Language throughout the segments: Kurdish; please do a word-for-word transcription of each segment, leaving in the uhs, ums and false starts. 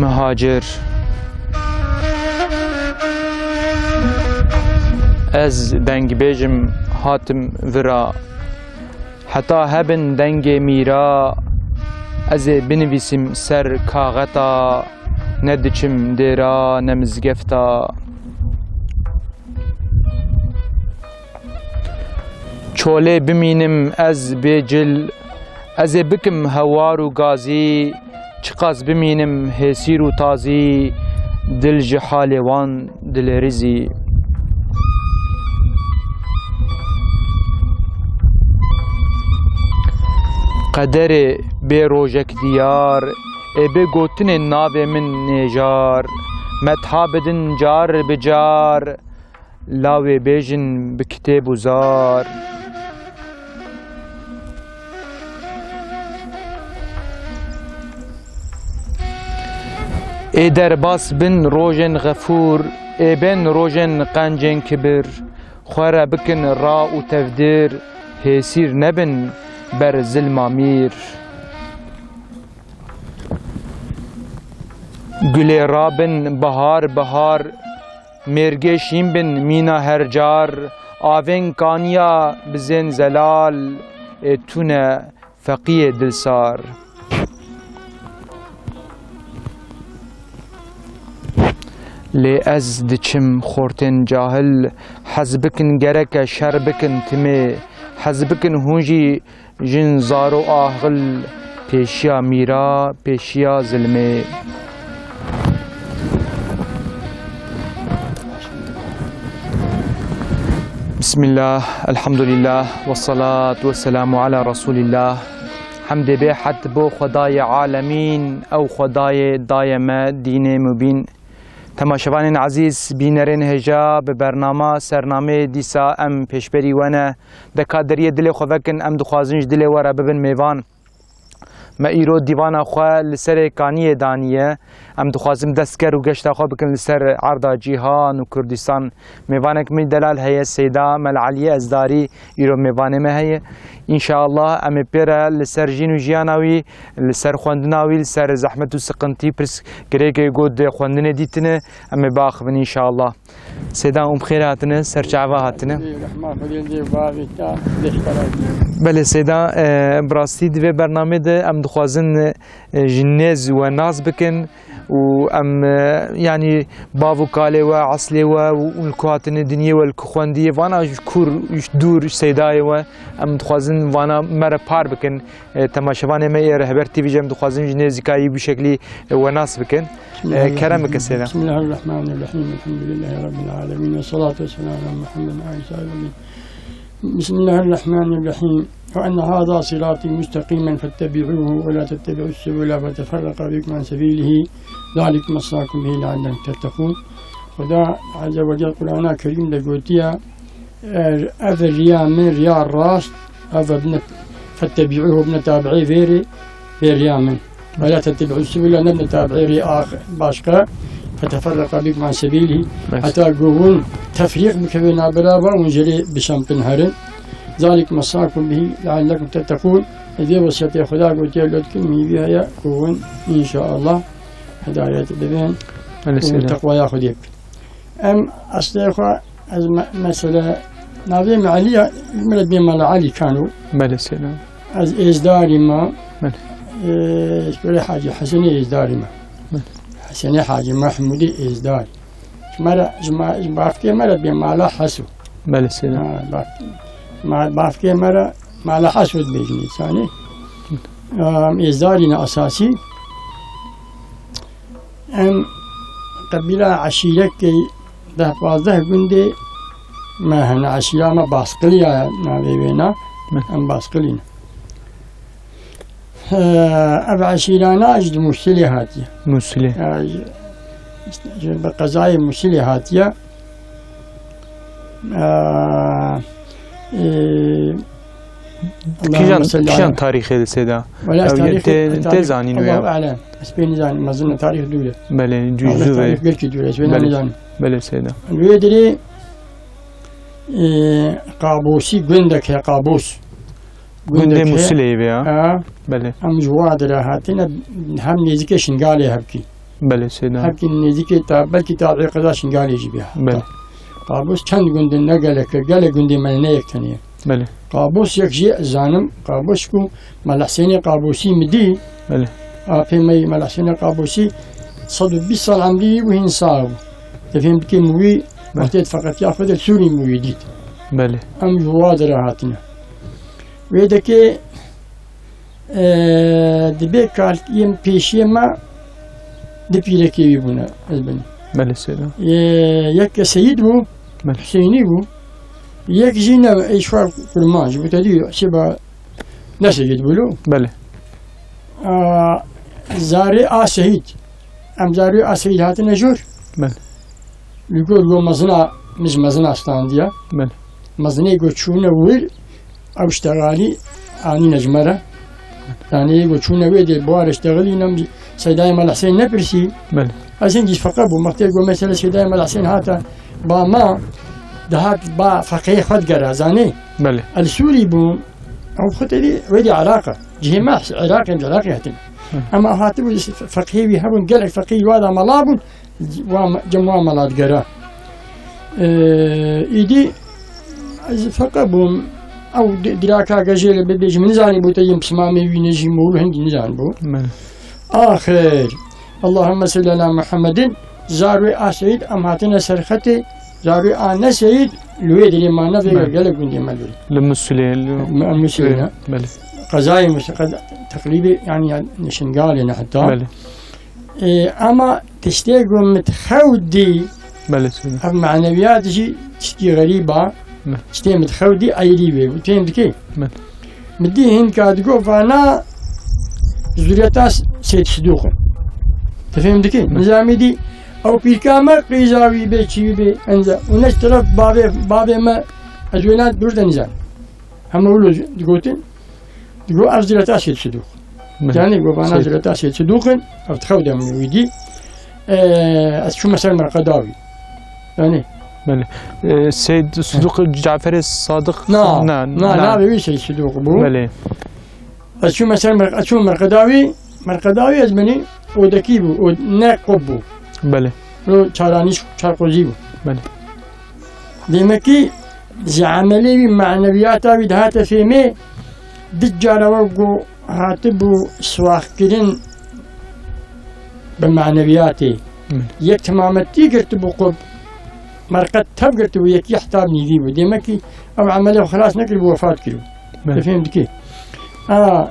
Mihacir. Ez dengbêjim, hatim vira. Heta hebin dengê mîra, ez ê binivîsim ser kaxeta, ne diçim dêra ne mizgefta. Çolê bimînim ez bê cil, ez ê bikim hewar û gazî, çiqas bimînim hêsîr û tazî, dil ji halê wan dilêrizî. Qederê bê rojek diyar, ê bê gotinên navê min nêjar, metha bidin car bi car, lawê bêjin bi kitêb û zar. Ê derbas bin rojên xefûr, ê bên rojên qencên kibir, xwe re bikin ra û tevdir, hêsîr nebin ber zilma mîr. Gulê rabin bahar bahar, mêrgê şîn bin mîna her car, avên kaniya bizên zelal, ê tune feqiyê dilsar. Lê ez diçim xortên cahil, hez bikin gereke şer bikin timê, hez bikin hûn jî jin zaro axil pêşiya mîra, pêşiya zilmê. Bismillah, elhamdulillah, ve salatu ve selamu ala Resulillah. Hemdê bê hed bo Xwedayê alemîn, ew Xwedayê daye me dînê mubîn. Temaşevanên ezîz, bînerên hêja, bi bernama sernameyê dîsa em pêşberî we ne. Deka deriyê dilê xwe vekin, em dixwazin ji dilê we re bibin mêvan. Me îro dîvana xwe li serê kaniyê daniye. Em dixwazin destker û geşta xwe bikin li ser erda cîhan û Kurdistan. Mêvanek min delal heye, Seyda Mel Eliyê Ezdarî îro mêvanê me heye. Înşallah em ê pê re li ser jîn û jiyana wî, li ser xwendina wî, li ser zehmet û siqintî, pirs girêkê got di xwendinê dîtine, em ê biaxivin înşallah. Seyda, hûn bi xêr hatine, ser çava hatine. Rehma Xwedê li bavê te, beşkara. Belê Seyda, e, bi rastî di vê bernamê de em dixwazin, e, ji nêz we nas bikin û em, e, yanî bav û kalê we, eslê we û li ku hatine, dinyê we li ku xwendiye, vana ji kûr, ji dûr, Seydayê we, em dixwazin vana me re par bikin. E, temaşevanê me yê Rehber T V jî em dixwazin ji nêzîkayî bi şeklî, e, we nas bikin. E, kerem bike Seyda. بسم الله الرحمن الرحيم. الحمد لله رب العالمين. والصلاة والسلام على محمد وعلى آله وصحبه. بسم الله الرحمن الرحيم. وأن هذا صراطي مستقيما فاتبعوه ولا تتبعوا السبل فتفرق بكم عن سبيله. ذلكم وصاكم به لعلكم تتقون. Xweda Azze ve Celle Qur'ana Kerîm de gotiye, Ev, ev riya min, riya rast, ev bine, fettebi'uhu, bine tabi'ê vê rê, vê riya min. Ve la tettebi'u sebula, nebine tabi'ê rê ax-, başqa, feteferreqa bikum an sebîlihî. Evet. Heta ku hûn tefrîq bikevin navbera ve, hûn ji rê bişempin herin. Zalikum wesakum bihî leallekum tettekûn. Ez vê wesiyetê Xweda gotiye lotkin, mîvî heye ku hûn, înşaallah, hidayet bibin û teqwaya Xwedê bikin. Em eslê xwe, ez me-, mesela, navê me Elî ya, min re bê Mela Elî Kano. Belê, selam. Ez Êzdarî me. Belê. Ee, ji Kurê Hacî Hesenê Êzdarî me. Belê. Hesenê Hacî Mehmûdê Êzdarî. Ji me re, ji ma-, ji bavkê me re bê Mala Heso. Belê, selam. Ha, bav-, ma-, bavkê me re Mala Heso dibêjin însanê. Em Êzdarî ne esasî. Em qebîla eşîrekê deh pazdeh gundê me hene. Eşîra me Basqiliya navê wê ne. Hı. Em Basqilî ne. He, ev eşîrana ji di Mûsilê hatiye. Mûsilê. Ya, ji, işte, ji, bi qezayê Mûsilê hatiye. Ee, e, Kîjan, Allahümme salli kîjan ala tarîxê li Seyda? Wala ez tarîxê, tê, tê tarîx, zanîn wê ya? Allahu alem. Ez pê nizanim, mezin tarîx dûr e. Belê, cû-, Allah cû ve. Tarîx belkî dûr e, ez pê nizanim. Belê Seyda. Wê dirê, e, Qabosî, gundek he, Qabos. Gundê Mûsilê ve ya. Ha. Belê. Em ji wa dire hatine, hem nêzîkê Şingalê hevkî. Belê, Seyda. Hekî nêzîkê ta, belkî ta Qeza Şingalê jî bî. Belê. Qabûs çend gund in, ne gelek e, gelek gundê me ne yek tenê ye. Belê. Qabûs yek jî zanim, Qabûs ku Mela Husênê Qabûsî mi dî, Belê. Apê me yî Mela Husênê Qabûsî sed û bîst sal emrî wî bû, hîn sax bû. Te fêm dikî, min wî Belê. Wextê di feqetiya xwe de Sûrî min wî dît. Belê. Em ji wa de re hatine. Wê dekê, e, dibê kalkiyên pêşiyê me di pîrekê wî bûne, ez binî. Belê, Seyda. E, yek ke Seyîd bû, Belê. Husênî bû. Yek jî ne, ey şwar kurmanc bû, te dî şêba ne Seyîd bû lo. Belê. A, zarê a Seyîd. Em zarê a Seyîd hatine jor. Belê. Li gor go mezina, mij mezina standiya. Belê. Mezinê go çûne wir, ew ştegalî anîne ji me re. Yani go çûne wê dê buhar ştegalî nem Seydayê Mela Husên nepirsî. Belê. Ez hingî feqe bûm. Wextê go mesela Seydayê Mela Husên hata ba ma, dihat ba feqeyê xwe digera, zanî? Belê. El Sûrî bûm. Ew xwe tedî wê dê Iraq e. Cihê me Iraqê, em ji Iraqê hatin. Hı. Ema hatibû feqehê wî hebûn, gelek feqehî wa da mela bûn, wa me-, cem wa mela digera. Ee, îdî ez feqe bûm. Ew di-, diraka gejê li bibêjim, nizanî bû te yên pismamê wî nejî mûl hingî nizanî bû. Belê. Axir. Allahümme salli ala Muhammedin. Zarwê a Seyîd em hatine ser xetê. Zarwê a ne Seyîd li wê dilê ma ne vê Belê. Gelek gundê me li. Li Musulê, li Me-, Musulê ne. Belê. Qezayê Musulê, qeza-, teqrîbê, yani, ya, Şingalê ne heta. Belê. Ê, ama tiştê ku min xew dî, Belê, Seyda. Ev maneviyat jî tiştî xerîb a. Belê. Tiştê min xew dî eyrî wê bû. Fêm dikê? Belê. Min dî hinka digo vana zuriyeta Seyîd Sidûq in. Tu fêm dikî? Belê. Nizamî dî ew pîrka me qîza wî bê çî wî bê enza. Û ne ji teref bavê, bavê me ez wêna dur de nizam. Hema wilo digotin. Digo ev zireta Seyîd Sidûq. Belê. Yani go vana Seyîd. Zireta Seyîd Sidûq in, ev dixew de min wî dî. Ee, ez çûme ser merqeda wî. Yani. Belê. Ee, Seyîd Sidûq Caferê Sadiq Na, na, na, na. Navê wî Seyîd Sidûq bû. Belê. Ez çûme ser merq-, ez çûme merqeda wî, merqeda wî ez binî odekî bû, o ne qop bû. Belê. Ro çaranîş çarqozî bû. Belê. Demekî ji emelê wî, maneviyata wî dihate fêmê, di cara we ku hatibû siwaxkirin bi maneviyatê. Hı. Yek timametî girtibû ku merqet tev girtibû, yekî heta nîvî bû. Demekî ew emelê xwe xilas nekiribû, wefat kiribû. Belê. Tu fêm dikî? A,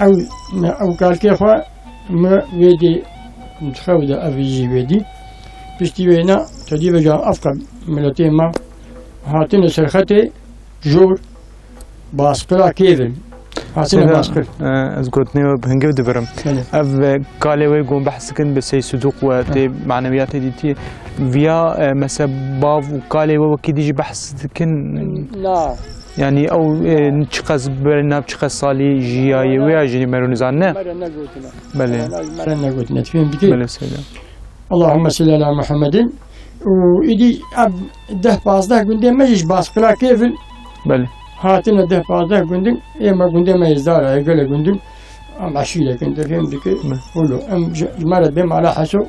ew, ew kalkê xwe Me wê dê dixew de ev jî wê dî. Piştî wêna tedî veca evqa miletê me hatine ser xetê jor basqila kêvin. Hatine Seyda, basqil. E, ez gotinê we bi hingiv dibirim. Belê. Ev, e, kalê wê gon behs dikin bi Seyîd Sidûq we tê maneviyatê dîtî. Viya, e, mese bav û kalê we wekî dî jî behs dikin. Na. Yani ew, e, çiqas berê nav çiqas salî jiyaye wê ya jî mero nizan ne? Mere negotine. Belê. Wala ji me re negotine, tu fêm dikî? Belê, Seyda. Allahümme salli ala Muhammedin. Û îdî ev deh pazdeh gundê me jî ji Basqila Kêvil Belê. Hatine deh pazdeh gundin, ê me gundê me Êzdar e, gelek gundin. Em eşîrek in, tu fêm dikî? Belê. Wilo, em ji, ji me re bê mala Heso,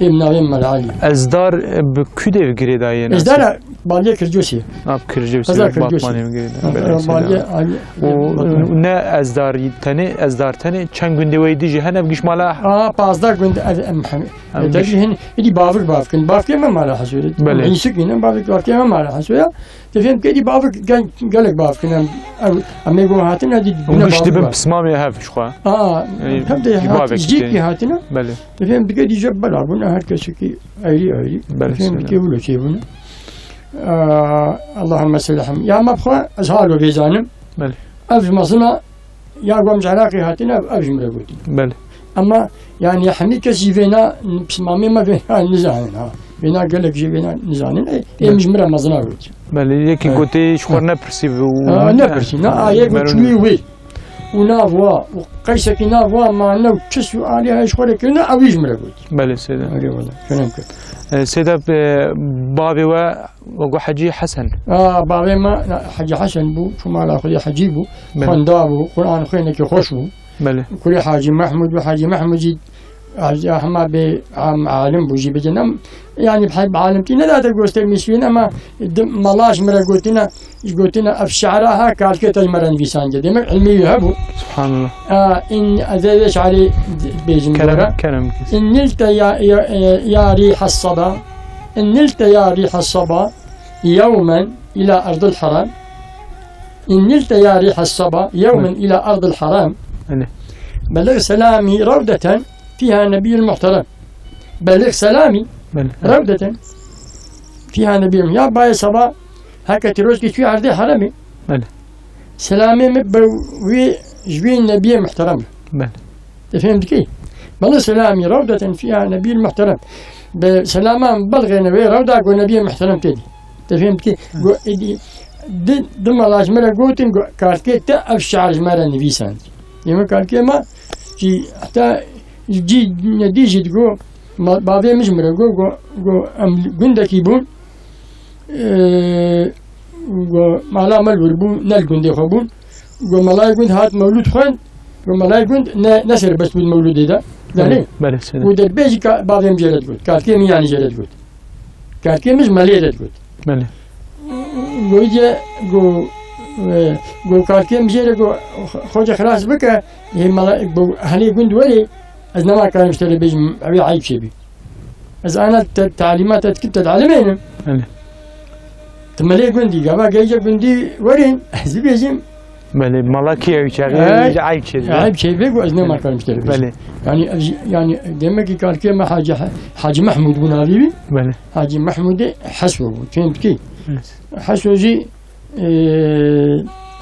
ê min navê Mela Elî. Ezdar, e, bi kû dê girêdayê ne? Ezdar e, Baliyê Kircosê. Ha, Kircosê, Qeza Kircosê. Batmanê girêdayê. Ha, Belê, Seyda. Baliyê, Aliyê, Û Batmanê. Ne Ezdar tenê, Ezdar tenê, çend gundê wê dî jî hene, bi giş mala? Ha, pazdeh gund, ev, em, hem, Em, e, te giş- jî hin, îdî bavik bavkin. Bavkê me mala Hesoyê. Belê. Hînsik yine bavik, bavkê me mala Hesoyê. Te fêm ke dî bavik gel-, gelek bavkin em, em, em ê gon hatin, dî Û bine giş bavik dibin bavik. Pismamê hev ji xwe. Aa, Ey, hem de bir hat-, bavek jî tê. Ki hatine. Belê. Te fêm dike dî jeb bela bûne, her kesekî ayrî ayrî. Belê, Te fêm seyda. Dike wilo çê bûne. Aa, Allahümme selli hem. Ya me bixwe, ez halo vêzanim. Belê. Ev mezina Ya ku em ji Iraqê hatine, ev, ev ji min re gotin. Belê. Ema, yani, ya hemî kes jî vêna, pismamê me vêna nizanin, ha. Vêna gelek jî vêna nizanin. E, ê Belê. Min ji min re mezina got. Belê, yekî Evet. Gotê ji xwe nepirsî û Ha, nepirsî, na, a, yek got Merûn çûyî wê. Û nav wa, û qeysekî nav wa mane û çi sualê heye ji xwe re kirine, ew jî ji min re got. Belê, Seyda. Erê wele, şenem kir. E, Seyda, e, bavê we Wego Hecî Hesen. A, bavê me Hecî Hesen bû, çû mala xwe yê Hecî bû. Belê. Xwenda bû, Quran xwênekî xweş bû. Belê. Kurê Hacî Mehmûd bû, Hacî Mehmûd jî Hema bê em alim bû jî bicin em, yanî bi alimtî nedate göstermiş wîn, ama di mala ji min re gotine, ji gotine ev şi'ra ha, kalkê te ji me re nivîsandiye. Demek ilmê wî hebû. Subhanallah. A, in, ez ê şi'rê bêjim Kerem, jora. Kerem kes. In nilta ya, ya, ya rîha seba. In nilta ya rîha seba. Yewmen ila erdil haram. In nilta ya rîha seba. Yewmen ila erdil haram. Belê. Belliğ selami ravdeten. Fîha nebiyul muhterem. Belliğ selami. Belê. Rewdeten. Fîha nebiyul, ya bayê seba, heke tirozkî çûyî erdê heremê. Belê. Selamê min bi wî, ji wî nebiyê muhterem. Belê. Te fêm dikî? Belê selamî rewdeten fîha nebiyul muhterem. Bi selaman belxêne wê rewda ku nebiyê muhterem tê dî. Te fêm dikî? Go, êdî, di, di mala ji me re gotin, go, kalkê te ev şi'r ji me re nivîsand. Yê min kalkê me, Jî heta cî nedî jî digo, ma-, bavê min ji min re go, go, go, em gundekî bûn, e, go, mala me li wir bû, ne li gundê xwe bûn. Go, melayê gund hat mewlûd xwend, go, melayê gund ne, ne serbest bû di mewlûdê de. Belê, Yanî, belê, sêde. Û derbê jî ka-, bavê min jê re digot, kalkê min yanî jê re digot. Kalkê min ji melê re digot. Belê. Goyê go, e, go kalkê min jê re go, Xoce xilas bike, hê mala, go, henê gund werê, ez nema karim ji te re bêjim, ew ê eyb çêbî. Ez ana te, talîmat te dikim, te dilimênim. Belê. Tu melê gundî, gava geyce gundî werên, ez bibêjim. Belê, mala kî ew çaxê Ey, eyb çêbî. Eyb çêbî, go, ez nema Belê. Karim ji te re bêjim. Belê. Yanî, ev jî, yanî, demek ki kalkê me Hacı, Hacı Mahmud bû navî wî. Belê. Hacî Mehmûdê Heso bû, fêm dikî? Evet. Heso jî, e,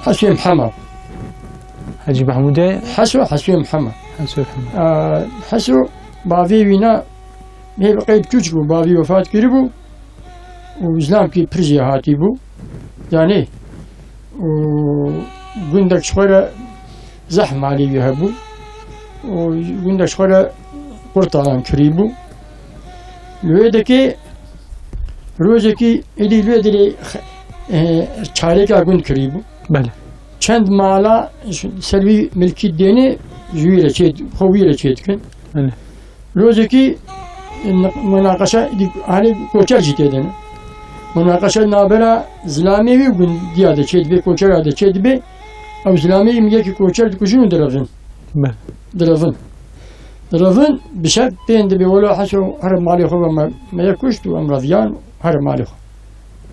Hesoyê Mihema. Hacî Mehmûdê? Heso, Hesoyê Mihema. Hesoyê Mihema. A, Heso bavê wîna hê bi qey biçûçik bû, bavî wefat kiribû û zilamkî pir jêhatî bû. Yanî, û gundek ji xwe re zehf malê wî hebû û gundek ji xwe re qurtalan kirîbû. Li wê dekê rojekî êdî li wê derê xe-, e, çarêka gund kirîbû. Belê. Çend mala ji ser wî milkî dêne ji wî re çê, xwe wî re çê dikin. Belê. Rojekî, e, munaqeşe, hanê koçer jî tê de ne. Munaqeşe nabera zilamê wî û gundiya de çê dibe, koçera de çê dibe. Ew zilamê wî yekî koçer dikujin û direvin. Be. Direvin. Direvin, bi şev tên dibe, wela Heso here malê xwe ve me, me yek kuşt û em reviyan here malê xwe.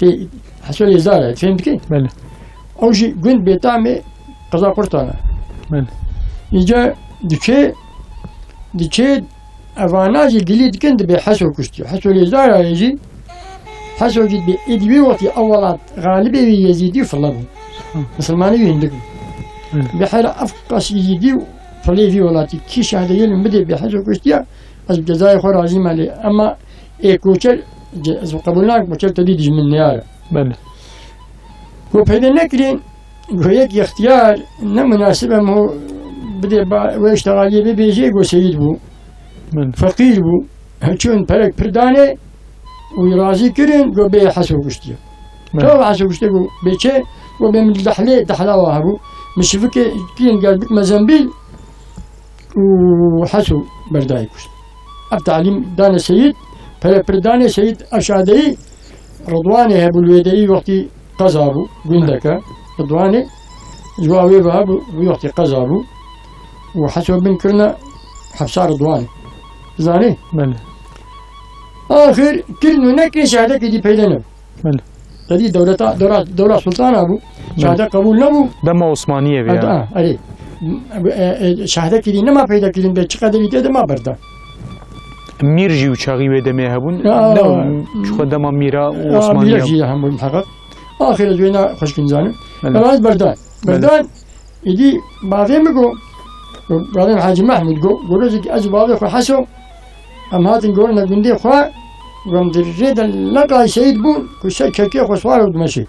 Tê Heso lê zar e, fêm dikî? Belê. Ew jî gund bêtamê qeza Qurtan e. Belê. Îca diçê, diçê evana jî gilî dikin dibê Heso kuştiye. Heso lê zar e jî, Heso jî dibê êdî wî wextî ew welat xalibê wî Yezîdî file bû. Hı. Misilmanê wî hindik bû. Belê. Bi hera ev qas Yezîdî û filê vî welatî kî şehdeyê li bidê bê Heso kuştiye, ez bi cezayê xwe razî me lê. Ema Ê koçer, ce-, ez qebûl nakim, koçer te dî dijmin neyare. Belê. Ku peyde nekirin, ku yek ixtiyar ne munasib em ho bidê ba-, wê iştexaliyê bibêjê, ku seyîd bû. Belê. Feqîr bû. Çûn perek pir danê û razî kirin, ku bê Heso kuştiye. Belê. Çawa Heso kuştiye, ku bê çê, ku bê min dehlê, dehla wa hebû. Min şivikê kirin, gel bikme zembîl, û Heso berdayê kuşt. Ev talîm dane seyîd, pere pir danê seyîd ev şadeyî Ridwanê hebû li wê derî wextî qeza bû, gundeke Ridwanê, ji wa wê ve hebû, wî wextî qeza bû û Heso bin kirine hefsa Ridwanê. Zanî? Belê. Axir kirin û nekirin şehadekê dî peyde nebû. Belê. Tedî dewleta, dewla, dewla sultana bû. Belê. Şehade qebûl nebû. Dema Osmaniyê vê ya. Ha, erê. E, e, şehadekî dî nema peyda kirin be, çi qederî tê de ma berda. Mîr jî û çaxî wê demê hebûn. Ya. Ne, çi xwe dema mîra û Ya, Osmaniya. Mîra jî hebûn heqet. Axir ez wêna xweşkin zanim. Belê. Belê. Berdan. Belê. Berdan. Îdî bavê min got, bavê min Hacî Mehmûd got, got, rojekî ez û bavê xwe Heso, em hatin gorine gundê xwe, got, em di rê de leqay seyîd bûn, ku ser kekê xwe swar û dimeşê.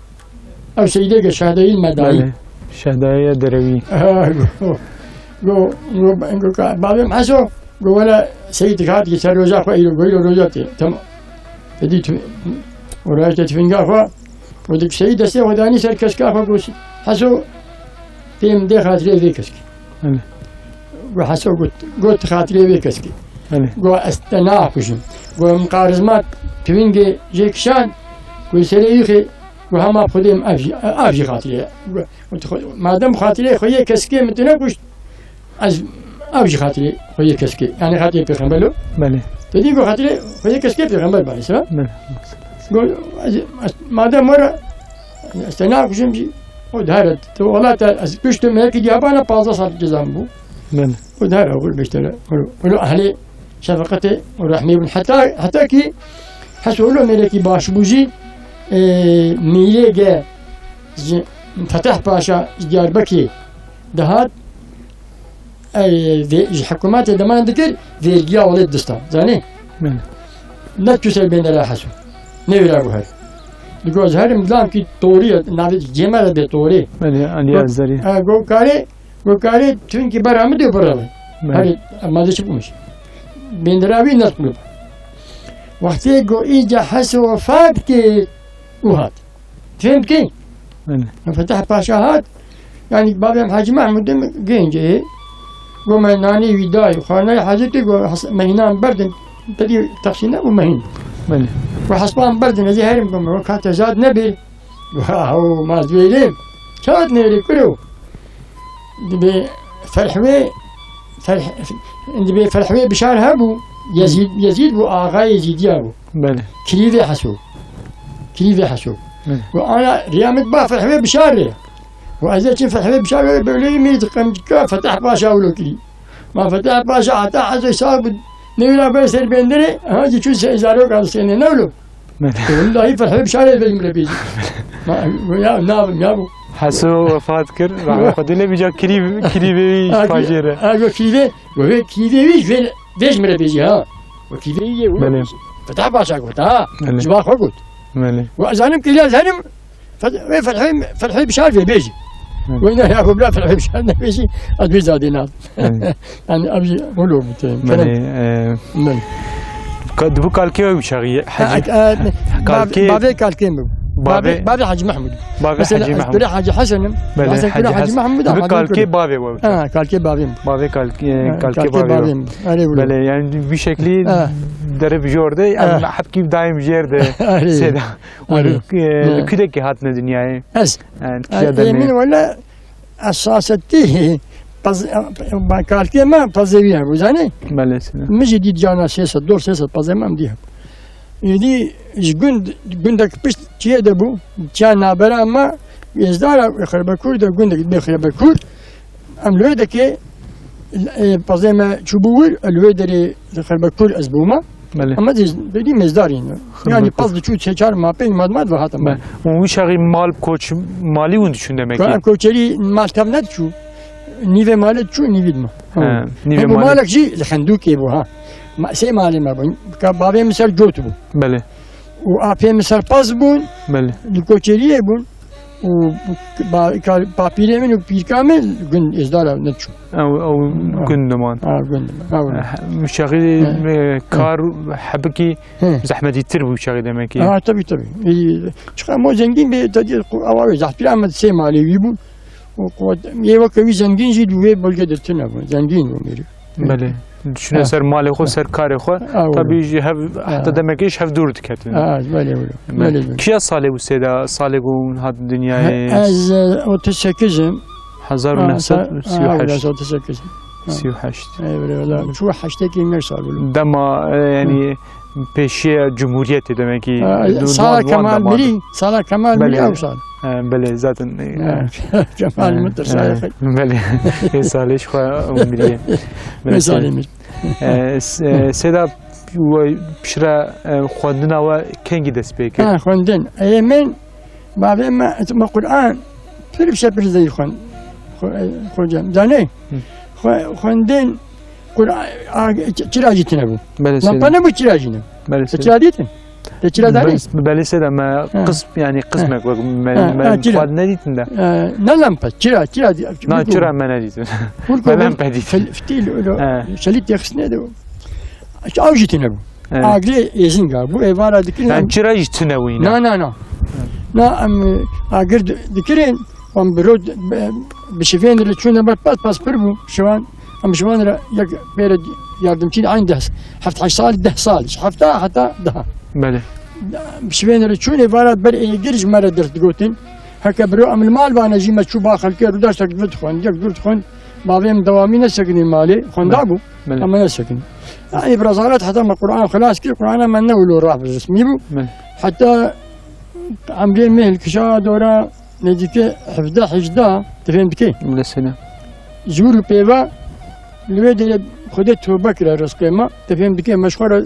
Ew seyîdê ke şehdeyî me dayî. Belê, şehdaya derewî. Ha, got, got, got, got, ka, bavê min Heso, got, wele seyîd dihat ki ser roja xwe, îro, got, îro roja tê. Tamam. Êdî tu, oraya te tifinga xwe, got, seyîd destê xwe danî ser keska xwe, got, Heso, Têm dê xatirê vê keskî. Belê. Got Heso got, got xatirê vê keskî. Belê. Go ez te nakujim. Go em qarizma tivingê jê kişand, go serê yixê, go hema Xwedê em ev jî, ev jî xatirê. Go, go tu xwe, madem xatirê xwe yê kesikê min tu nekuşt, ez ev jî xatirê xwe yê kesikê. Yani xatirê pêxember lo. Belê. Te dî go xatirê xwe yê kesikê pêxember bari sira. Belê. Go, ez, ez, madem were, ez te nakujim jî, o dihare, tu wela te, ez kuştim, hekî diyabana panzdeh sal cezam bû. Belê. O dihare, o beştere, o, o ehlê şefqetê, o rehmê bûn. Heta, heta ki Heso lo mêrekî baş bû jî, e, mîrê ge ji Feteh Paşa ji Diyarbekirê dihat, e, vê, ji hikûmetê deman dikir, vergiya welê dista. Zanî? Belê. Ne tu ser bêndera Heso. Ne wira bû her. Digo ez herim dilam ki torî, navê cême de bê torî. Belê, Alî Go-, Erzerî. e, go karê, go karê tünkî bera mi de bira. Belê. Herî, ma de çi bûmiş. Bêndera wî ne qulub. Wextê go îca Heso wefat kir û hat. Fêm dikî? Belê. Feteh Paşa hat. Yani babem Hacı Mahmud'um genç e. Go me nanî wî dayî. Xanayê Hacetî go has-, mehînan berdin. Pedî texsîne û mehîn. Belê. Go hespan berdin. Ez ê herim go me. Go ka te zad nebê. Go ha, o, ma ez dibêrêm. Çawa nêrê kuro? Dibê Ferhwê, Ferh-, dibê Ferhwê Bişar hebû. Yezîd, Yezîd bû, axa Yezîdiya bû. Belê. Kirîvê Heso. Kirîvê Heso. Belê. Û ana riya min ba Ferhwê Bişar rê. Û ez ê çim Ferhwê Bişar rê, böyle mi diqemcika Fetah Paşa wilo kirî. Ma Fetah Paşa heta Heso sağ bû. Newira ber ser bendere, ha, ki çû se zarok al sene ne wilo. Belê. Wallahî Ferhwê Bişar rê bejim re bêjî. Ma, ya, nabim, ya bu. Heso wefat kir, rahmet Xwedê lê bîca kirî, kirîvê wî Ha, pajê re. Ha, go kirîvê, go vê kirîvê wî ji vê, vê ji min re bêjî, ha. Go kirîvê wî yê, Belê. Fetah Paşa got, ha. Belê. Ji ba xwe got. Belê. Go ez zanim kirî ez herim, Feth-, wê Fethê, Fethê Bişar vê bêjî. Hı. Wê ne ya, bila Fethê Bişar nebêjî, ez bê zadê nas. Hı. Yani, ev jî wilo bû te. Belê, Kerem. e, Belê. ka-, di bu kalkê wî çaxî, Ha, Hacî. e, Kalkê. Bavê, bavê kalkê min bû. Bavê. Bavê, bavê Hacî Mahmud. Bavê Mesela, Hacî ez Mahmud. Kura Hacî Hasan im. Belê, Hasan Hacî kura Hacî Hasan. Mahmud, Di bu Ahmet kalkê Kura. bavê we. Ha, kalkê bavê min. Bavê kalkê, Ha, kalkê kalkê bavê bavê we. min. Erê wilo. Belê, yani bir şekli Ha. derib jor de, Ha. em hepkî daim jêr de. Erê. Seda. Erê. Li, e, Hı. li kudekî hatine dinyayê? Ez. Yani, E, kîya demê? Emin wala esasetî paz-, kalkê me pazevî hebû, zanî? Belê, sine. Min jî dît cana sê sed, dor sê sed pazevî me dî hebû. Êdî ji gund, gundek pişt çiyê de bû, çiya nabera me, êzdara Xerbekur de gundek bê Xerbekur. Em li wê dekê, e, pazê me çûbû wir, li wê derê Xerbekur ez bûma. Belê. Ama dî, dî mêzdar in. Xerbekur. Yani paz diçû çê çar ma pênc ma ma ve hatam. Belê. Û wî çaxî mal koç, malî hûn diçûn demekî? Ko-, koçerî mal tev nediçû. Nîvê malê diçû, nîvî dima. He, nîvê Hem bu malê. malek jî li Hendûkê bû ha. Ma-, sê malê me bûn. Ka bavê min ser cot bû. Belê. Û apê min ser paz bûn. Belê. Li koçeriyê bûn. Û ba-, ka-, papîrê min û pîrka min gund êzdara neçû. Ew, ew Ha. gund diman. Ha, gund diman. Ha, wilo. Eh, muşaxî, Ha. eh, kar hebikî Ha. zehmetî tir bû çaxî demekî. Ha, tabii, tabii. Ê, çiqa mo zengîn bê, te dî, ku-, awa wê zehpîra me sê malê wî bûn. Û ku-, yê weke wî zengîn jî di wê bölge de tune bûn. Zengîn bû mêrî. Belê. Düşüne Ha. ser malê xwe, ser karê xwe. Ha, wilo. Tabii ji hev, Ha. heta demekê ji hev dûr diketin. Ha, belê, wilo. Belê. Belê, belê. Kîya salê bû sêda, salê ku hûn hat dinyayê? He, ez, e, otuz sekiz im. Hezar û neh sed û sî û heşt. Ha, ta-, ha, wilo, otuz sekiz im. Ha. Sî û heşt. Ê, belê, wilo. Belê. Çû heştekî me sal wilo. Dema, e, yani, Hı. pêşiya Cumhuriyetê demekî. Ha, du-, sala duan, duan Kemal deman. Mirî, sala Kemal Mirî Belê. ew sal. He, belê, zaten, e, Ha, Kemal e, Mirî, e, sala xwe. Belê. Ê salê ji xwe ew miriye. Belê, Ê salê sê-, mir. e, s-, e, Sêda we piştre, e, xwendina we kengî dest pê kir? Ha, xwendin. Ê min, bavê me, me Qur'an, pir bi şepir zeyî xwend. Xwe-, e, xocam, zanê? Hı. Xwe-, xwendin, Qur'an, a, ç-, çira jî tine bû. Belê, Lampa seyda. Nebû, çira jî ne. Belê, Te seyda. çira dîtin? Te çira zanî? Belê, belê, seyda me Ha. qism, yani Ha. qismek wek me, Ha, me ha, çira. xwad nedîtin de. E, ne lampa, çira, çira dî-, Na, çira me nedîtin. Hûn Me ko lampa dîtin. fil-, fitil, öyle Ha. şelit yaxsine de. Ew jî tine bû. Evet. Agirê êzing a. Bu êvara dikirin Yani em çira jî tune wî ne? Na, na, na. Na, em, e, agir di-, dikirin, em bi rod, bi, bi şivên re çûne ber pas, pas pir bû. Şivan, em şivan re yek pêre di-, Yardımçî aynı deh, heft heşt sal, deh sal. Ji hefta heta deh. Belê. Bi şivên re çûnê vara ber êgir ji me re ders digotin. Heke biro em li mal vane jî me çû ba xelkê rûdaştek bi dixwend, yek dur dixwend. Bavê min dewamî nesekinî malê, xwenda bû. Belê. Em nesekin. Yani, bi rezalet heta me Qur'an xilas kir, Qur'ana me ne wilo rah bi resmî bû. Belê. Heta emrê me hilkişa dora nêzîkê hevdeh hejdeh, tu fêm dikê? Belê, sene. Ji wir û pêva li wê derê Xwedê tobe kire rizqê me, tu fêm dikê, me ji xwe re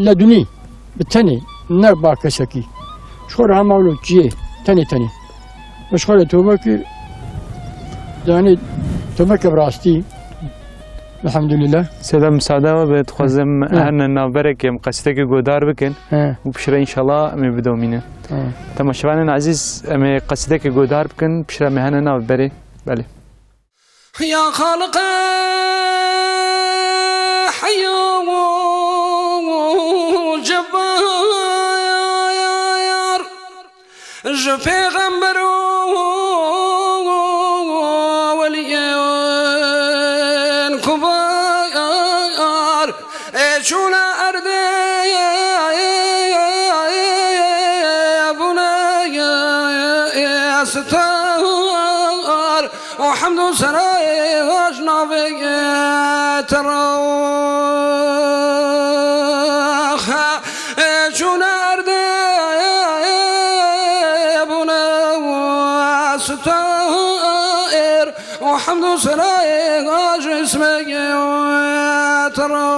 ledunî, bi tenê, ne ba kesekî. Ji xwe re hema wilo çiyê, tenê tenê. Me ji xwe re tobe kir, yani tobe ke bi rastî. Elhamdülillah. Seyda, misade we be, dixwazim Hı. her ne navberekê em qesidekê godar bikin He. û piştre înşallah em ê bidomînin. He. Temaşevanên ezîz, em ê qesidekê godar bikin, piştre em ê hene navberê. Belê. يا خالق حي جبار، ji pêxember û weliyên kubar, ê çûne erdê bûne star. û hemd û senayê ji navê te re. Çûne erdê bûne star û hemd û senayê ji ismê te re.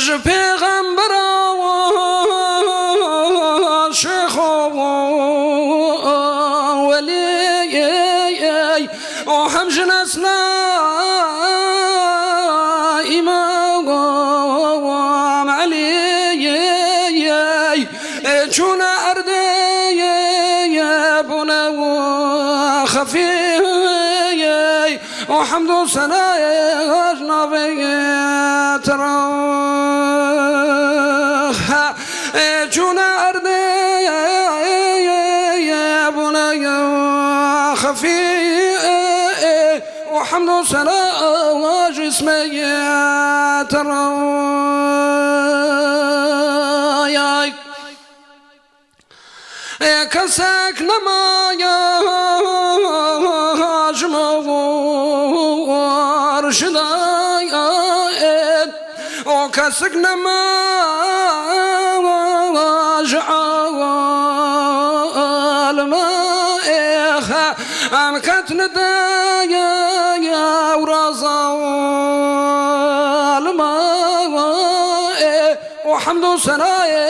Ji pêxembera şêxo welî û hem ji nesla Îmam Elî çûne erdê bûne xefî. û hemd û senayê ji navê te re. Çûne erdê bûne xefî û hemd û sena ji ismê te re. Kesek nemaye ji me û ji dayê, û kesek nema ji almê, em ketine dayê û raza almê. û hemd û senayê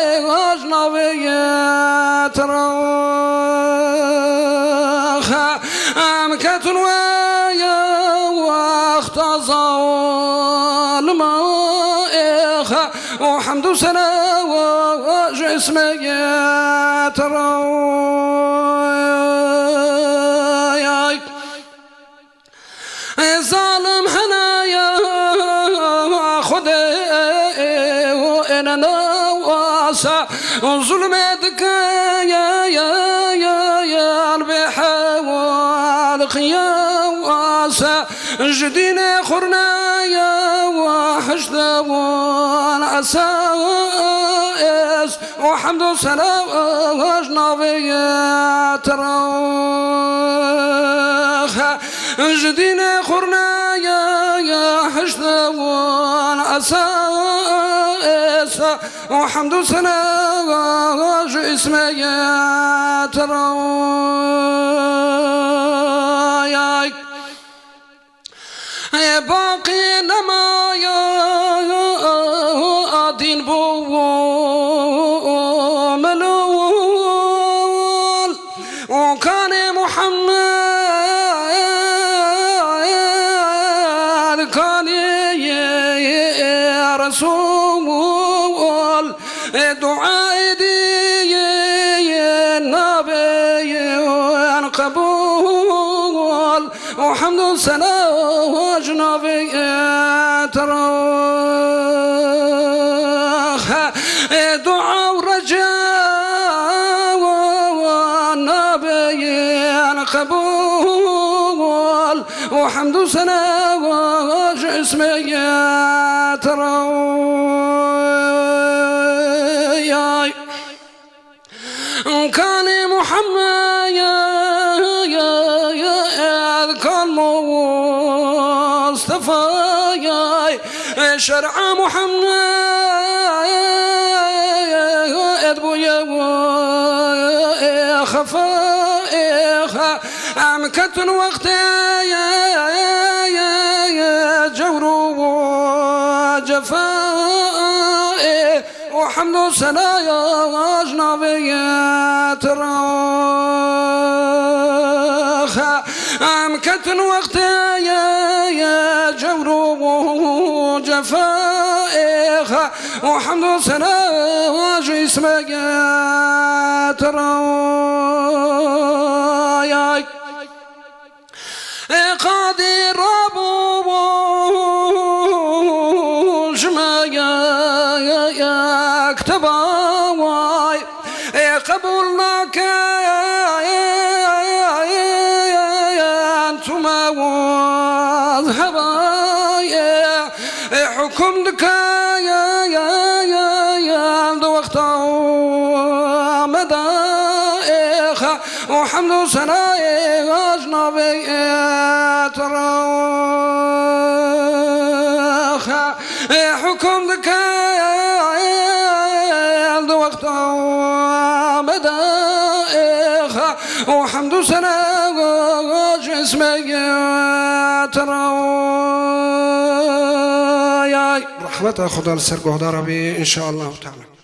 ji navê te re. Em ketin wê wexta zalimê û hemd û sena ji ismê te re. Zalim henaye Xwedê êne newasa, zulmê dike bê hewa dixiye wasa, ji dînê xurnaye hişte wan esas. û hemd û sena ji navê te re. Ji dînê xurnaye hişte wan esas. û hemd û sena ji ismê te re. Baqî nemaye dîn bû melûl û kanê Muhammed kanê Resûl. Dua êdî nabe qebûl. û hemd û sena ji navê te re. Dua û reca nabe qebûl. Hemd û sena ji ismê ye te re yay. Kanê Muhammed, kan Mustafa yay. Şer'a Muhammed bûye xefa. Em ketin wextê cewr û cefayê û hemd û senaya ji navê te re. Em ketin wextê cewr û cefayê û hemd û senaya ji ismê te re. Ê Qadî rabû ji me ye, ye, ye, kiteba way. Ê qebûl nakin tu me waz hebayê. Ê hukum dike di wexta me de êxa û hemd û senayê ji navê te re. Ê hukum dike di wexta me de êxa û hemd û sena ji ismê te re. Rehmeta Xuda li ser guhdara bî, înşaallahu teala.